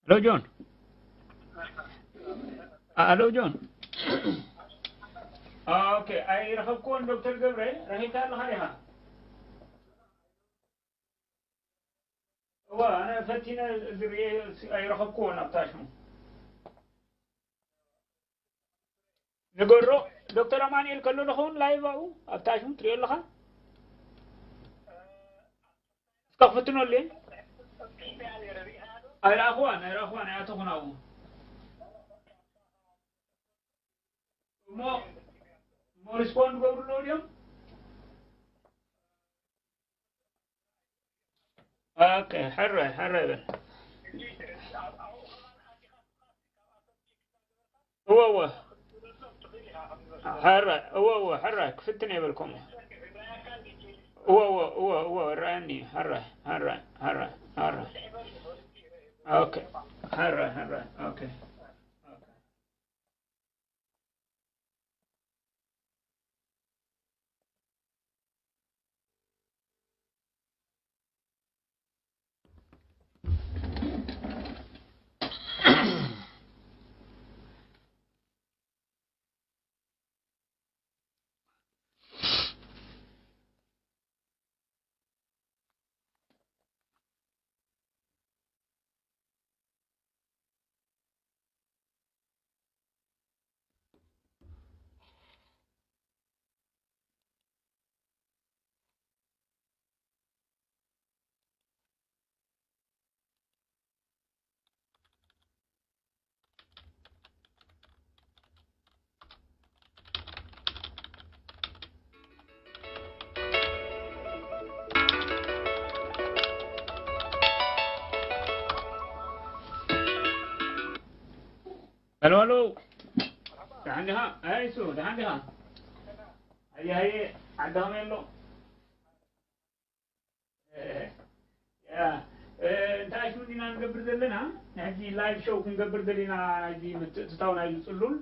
ሄሎ ጆን። አ-፣ ሄሎ ጆን። ኦኬ፣ ኣይረኸብኩዎን ዶክተር ገብረ፣ ረኺብካ ኣለኻ ዲኻ? እዋ፣ ኣነ ፈቲነ ዝርኤ ኣይረኸብኩዎን ኣብታ ሽሙ። ንገሮ፣ ዶክተር ኣማኑኤል ከሎ ዶ ኸውን ላይቭ ኣብኡ ኣብታ ሽሙ ትሪኦ ኣለኻ? እስካ ክፍትነሉ እየ። ኣይረኣኽዋን፣ ኣይረኣኽዋን፣ ኣይኣተኹን ኣብኡ። እሞ፣ እሞ ሪስፖንድ ገብሩ ኣለዉ ድዮም? ኦኬ፣ ሕራይ፣ ሕራይ በል። እወ፣ እወ። ሕራይ፣ እወ፣ እወ፣ ሕራይ፣ ክፍትን የበልኩም። እወ፣ እወ፣ እወ፣ እወ፣ ይረኣየኒ እዩ። ሕራይ፣ ሕራይ፣ ሕራይ፣ ሕራይ። ኦኬ፣ ሕራይ፣ ሕራይ፣ ኦኬ። ሄሎ፣ ሄሎ። ደሓን ዲኻ? ኣይ፣ እሱ፣ ደሓን ዲኻ? ኣየ፣ ኣየ፣ ዓዲ ከመይ ኣሎ? ያ፣ እ፣ እንታይ ሽሙ ዲና ንገብር ዘለና? ሕጂ ላይቭ ሾው ክንገብር ዘለና፣ ሕጂ ምትእትታው ናይዚ ጽሉል።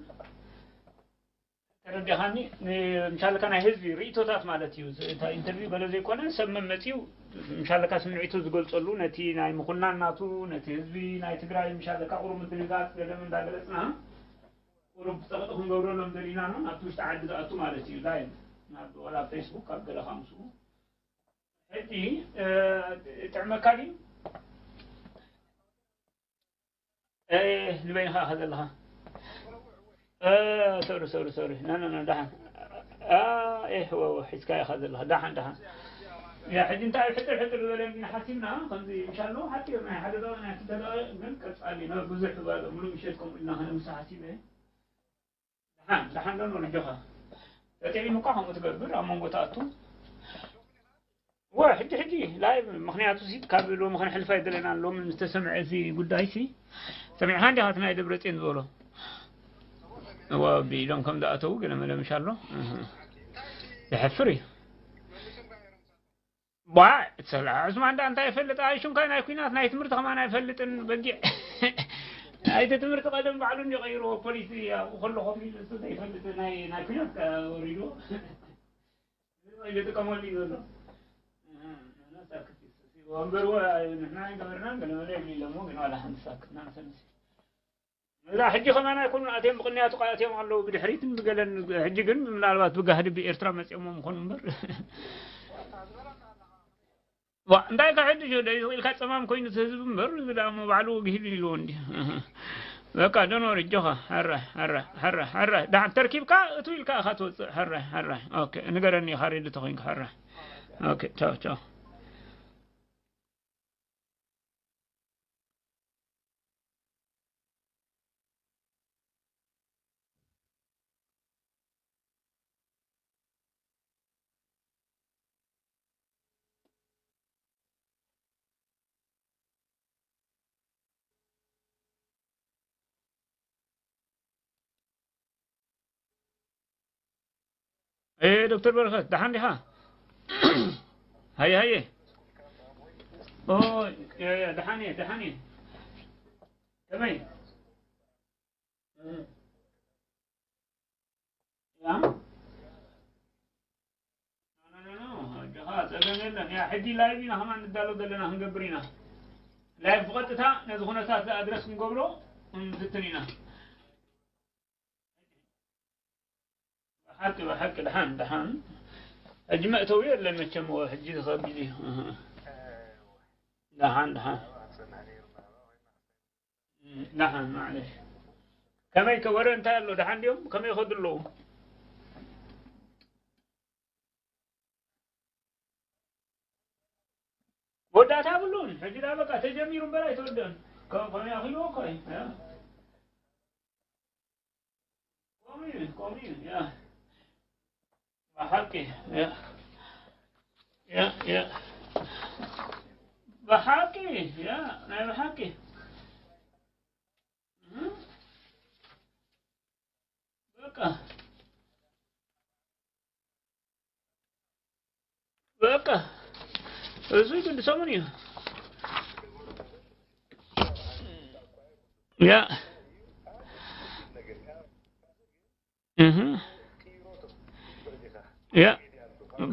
ተረዲኻኒ? ን-፣ ምሻለካ ናይ ህዝቢ ርእይቶታት ማለት እዩ። እዚ፣ እታ ኢንተርቪው ገለ ዘይኮነ፣ ሰብ መመጺኡ ምሻለካ ስምዒቱ ዝገልጸሉ፣ ነቲ ናይ ምኹናን ናቱ፣ ነቲ ህዝቢ ናይ ትግራይ ምሻለካ ቁሩብ ምድንጋጽ ገለ እንዳገለጽና፣ ቁሩብ ጸቕጢ ክንገብረሎም ደሊና ነው። ናብቲ ውሽጢ ዓዲ ዝኣቱ ማለት እዩ። ላይቭ ናብ ወላ ፌስቡክ ኣብ ገለ ካምሱ። ሕጂ፣ እ፣ ጥዕመካ ድዩ? እ፣ ንበይንኻ ኢኻ ዘለኻ። እ፣ ሶሪ፣ ሶሪ፣ ሶሪ። ና፣ ና፣ ና፣ ደሓን። አ፣ ኤህ፣ ወ፣ ወ፣ ሒዝካ ኢኻ ዘለኻ። ደሓን፣ ደሓን። ያ፣ ሕጂ እንታይ ሕጥር፣ ሕጥር ዝበለ እንዲና ሓሲብና፣ ከምዚ፣ ኢንሻሎ፣ ሓፂር ናይ ሓደ ደቂቕ፣ ናይ ክልተ ደቂቕ፣ ግን ቀጻሊ፣ ነ-፣ ብዙሕ፣ ሙሉእ ምሸት ከምኡ ኢልና ከነምሳ ሓሲበ። ደሓን፣ ደሓን ዶ ኖር፣ ኣጆኻ። ተጠዒሙ እኳ ከምኡ ትገብር፣ ኣብ መንጎ ትኣቱ። ወ፣ ሕጂ፣ ሕጂ፣ ላይቭ፣ ምኽንያቱ ሲ፣ ካብ ሎሚ ከነሕልፋ ኣይደለናን። ሎሚ ዝተሰምዐ እዚ ጉዳይ ሲ፣ ሰሚዕኻ እንዲኻ እቲ ናይ ደብረጽዮን ዝበሎ? እወ፣ ቢሎም ከም ዝኣተዉ ገለ መለ ምሽ ኣሎ። እህ። ዘሕፍር እዩ። ቧዕ፣ ሰላ፣ ዑስማን ደኣ እንታይ ይፈልጥ? ኣይ፣ ሽምካ ናይ ኲናት፣ ናይ ትምህርቲ ከማን ኣይፈልጥን፣ በጊዕ። ናይቲ ትምህርቲ ቀደም ባዕሉ እንዲ ቀይርዎ፣ ፖሊሲ ኣብኡ ከሎ ኮፍ ኢሉ እሱ ዘይፈልጥ ናይ፣ ናይ ኲናት ከ ወሪድዎ። ይጥቀመሉ እዩ ዘሎ። ወንበርዎ ንሕና ኣይገበርናን፣ ገለ መለ ይብሉ ኢሎሞ፣ ግን ዋላ ሓንቲ ሳክትና ንሰምሲ። እዛ ሕጂ ከማን ኣይኮኑን ኣትዮም፣ ብቕንያቱ ቃ ኣትዮም ኣለዉ፣ ብድሕሪትን ብገለን። ሕጂ ግን ምናልባት ብጋህዲ ብኤርትራ መጺኦሞም ይኾኑ እምበር። ዋ፣ እንታይ ከሕድሽ ወደይ ኢልካ ጸማም ኮይኑ እቲ ህዝቢ እምበር፣ እዚ ደኣ እሞ ባዕሉ ወግሂሉ ኢልዎ እንዲ። በቃ፣ ዶኖር፣ እጆኻ፣ ሕራይ፣ ሕራይ፣ ሕራይ፣ ሕራይ። ደሓን ተርኪብካ፣ እቱ ኢልካ ኢኻ ትወጽእ። ሕራይ፣ ሕራይ። ኦኬ፣ ንገረኒ ኢኻ ሬዲ ተኾይንካ፣ ሕራይ። ኦኬ፣ ቻው፣ ቻው። እ፣ ዶክተር በረኸት፣ ደሓን ዲኻ? ሃየ፣ ሃየ። ኦ፣ ያ፣ ያ፣ ደሓን እየ፣ ደሓን እየ። ከመይ? እ። ያ? ኖ፣ ኖ፣ ኖ፣ ኖ፣ ኣጆኻ፣ ጸገም የለን። ያ፣ ሕጂ ላይቭ ኢና ከማን ንዳሎ ዘለና፣ ክንገብር ኢና። ላይቭ ብቐጥታ ነዚ ኩነታት ኣድረስ ክንገብሮ ንፍትን ኢና። ብሓቂ፣ ብሓቂ፣ ደሓን፣ ደሓን። ሕጂ መእተዊ የለን መቸም፣ እዎ፣ ሕጂ ዝኸብድ እዩ። እህ። ደሓን፣ ደሓን። እም፣ ደሓን፣ ማዕለሽ። ከመይ ከ ወረ እንታይ ኣሎ? ደሓን ድዮም? ከመይ ይኸዱ ኣለዉ? መወዳእታ የብሉን። ሕጂ ደኣ በቃ ተጀሚሩ እምበር ኣይተወደአን። ከ-፣ ከመይ ኣኺልዎ እኮ እዩ። ያ። ከምኡ እዩ፣ ከምኡ እዩ። ያ። ብሓቂ፣ ያ። ያ፣ ያ። ብሓቂ፣ ያ፣ ናይ ብሓቂ። እህ። በቃ። በቃ። እዚ ግን ሰሙን እዩ። ያ። እህ። ያ።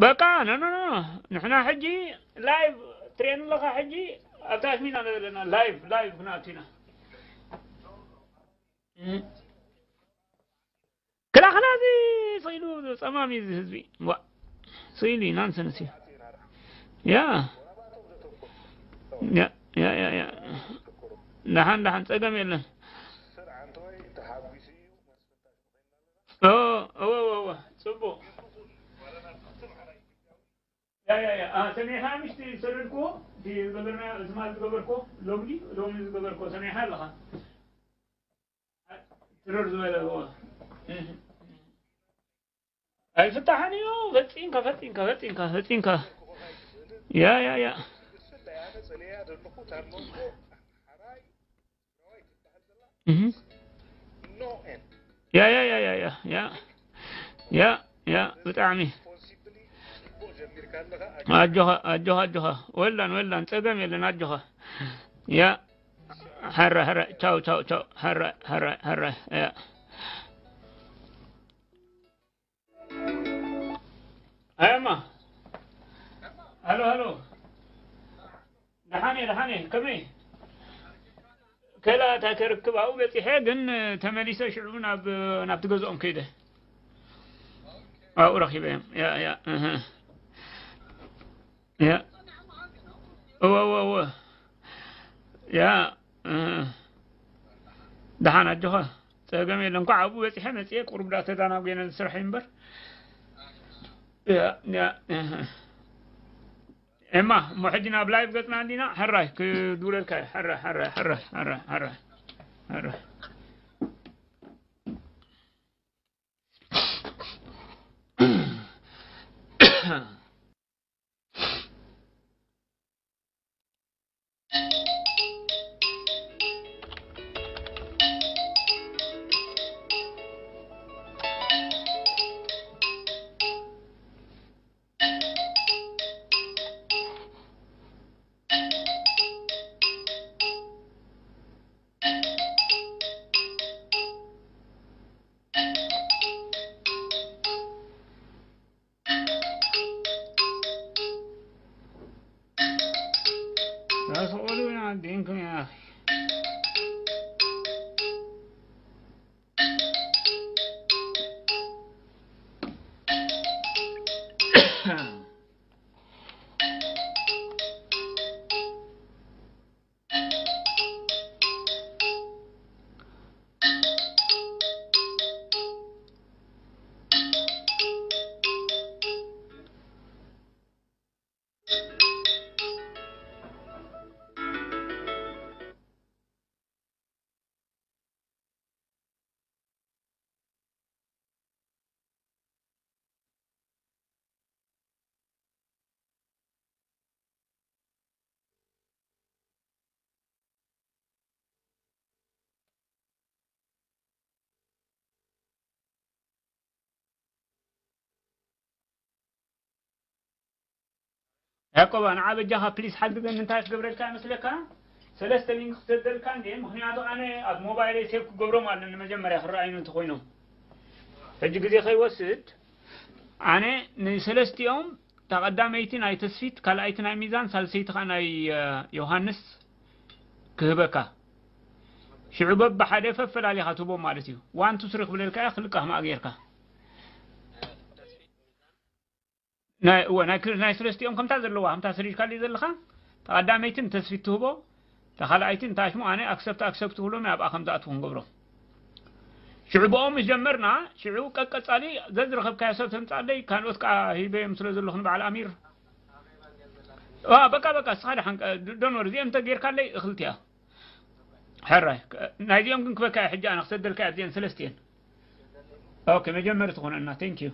በቃ፣ ኖ፣ ኖ፣ ኖ። ንሕና ሕጂ ላይቭ ትሬን ኣለኻ ሕጂ ኣብ ታሽሚና ዘለና ላይቭ፣ ላይቭ ክንኣቱ ኢና። እህ። ክላኽላ እዚ ስኢሉ ጸማም እዩ እዚ ህዝቢ። ዋ፣ ስኢሉ እዩ፣ ናንሰንስ እዩ። ያ። ያ፣ ያ፣ ያ፣ ያ። ደሓን፣ ደሓን፣ ጸገም የለን። ኦ፣ እወ፣ እወ፣ እወ፣ ጽቡቕ። ያ፣ ያ፣ ያ። አ፣ ሰሚዕኻ ምሽቲ ዝሰደድኩዎ? እቲ ዝገበርና፣ ትማሊ ዝገበርኩዎ? ሎሚ ድዩ? ሎሚ ዝገበርኩዎ ሰሚዕኻ ኣለኻ? ትርር ዝበለ፣ እወ። እህ። ኣይፍታሕን እዩ። ፈጺምካ፣ ፈጺምካ፣ ፈጺምካ፣ ፈጺምካ። ያ፣ ያ፣ ያ። እህ። ያ፣ ያ፣ ያ፣ ያ፣ ያ፣ ያ። ያ፣ ያ፣ ብጣዕሚ። ኣጆኻ፣ ኣጆኻ፣ ኣጆኻ። ወላን፣ ወላን፣ ጸገም የለን፣ ኣጆኻ። ያ፣ ሕረ፣ ሕረ፣ ቻው፣ ቻው፣ ቻው። ሕረ፣ ሕረ፣ ሕረ። ያ። ኣየማ። ሃሎ፣ ሃሎ። ደሓን እየ፣ ደሓን እየ። ከመይ? ከላ እንታይ ከርክብ ኣብኡ በጺሐ፣ ግን ተመሊሰ ሽዑ ናብ፣ ናብቲ ገዝኦም ከይደ። ኣብኡ ረኺበዮም። ያ፣ ያ፣ እህ። ያ። እወ፣ እወ፣ እወ። ያ፣ እህ። ደሓን ኣጆኻ። ጸገም የለን። እንኳዕ ኣብኡ በጺሐ መጺኤ፣ ቁሩብ ደኣ ተዳናጒነ ዝስራሕ እዩ እምበር። ያ፣ ያ፣ እህ። ኤማ፣ እሞ ሕጂ ናብ ላይቭ ገጽና እንዲና፣ ሕራይ ክድውለልካ እየ። ሕራይ፣ ሕራይ፣ ሕራይ። ራስ ቆሉ ኢና ዲንኩም ያ ኣኺ። ያዕቆባ፣ ንዓ በጃኻ ፕሊስ ሓግዘኒ፣ እንታይ ክገብረልካ ይመስለካ? ሰለስተ ሊንክ ክሰደልካ እንዴ? ምኽንያቱ ኣነ ኣብ ሞባይለይ ሴቭ ክገብሮም ኣለኒ፣ መጀመርያ ክረኣዩኒ እንተኾይኖም። ሕጂ ግዜ ከይወስድ፣ ኣነ ንሰለስቲኦም፣ እታ ቀዳመይቲ ናይ ተስፊት፣ ካልኣይቲ ናይ ሚዛን፣ ሳልሰይቲ ኸኣ ናይ፣ እ፣ ዮሃንስ፣ ክህበካ። ሽዑ በብሓደ ፈፈላሊኻ ትህቦም ማለት እዩ። One two three ክብለልካ እየ፣ ክልቃ ከማኣ ጌርካ። ናይ እወ ናይ ክል- ናይ ሰለስቲኦም ከምታ ዘለዋ ከምታ ሰዲድካለይ ዘለኻ፣ ተቐዳመይቲ ንተስፊት ትህቦ፣ ተኻልኣይቲ ንታሽሙ ኣነ ኣክሰፕት ኣክሰፕት ክብሎም ኣብኣ ከም ዝኣትዉ ክንገብሮም። ሽዑ ብኦም ምስ ጀመርና፣ ሽዑ ቀቀጻሊ ዘዝረኸብካዮ ሰብ ተምጻለይ፣ ካልኦት ከኣ ሂበዮም ስለ ዘለኹ ንበዓል ኣሚር። ዋ በቃ በቃ እስኻ ደሓን ቀ- ዶኖር እዚኦም እንተ ጌርካለይ እኽልቲያ። ሕራይ ከ- ናይዚኦም ግን ክበካ ሕጂ ኣነ ክሰደልካ ኣብዚአን ሰለስቲአን። ኦኬ መጀመሪ ትኾነና። Thank you።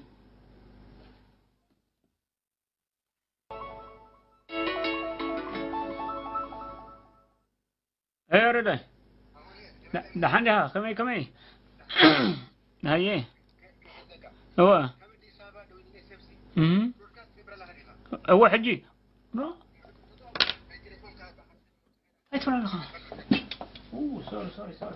ኤረዳይ ደሓን ዲኻ? ከመይ ከመይ? ሃየ እወ እም። እወ ሕጂ ኣይትበላ ኣለኻ። ሶሪ ሶሪ ሶሪ።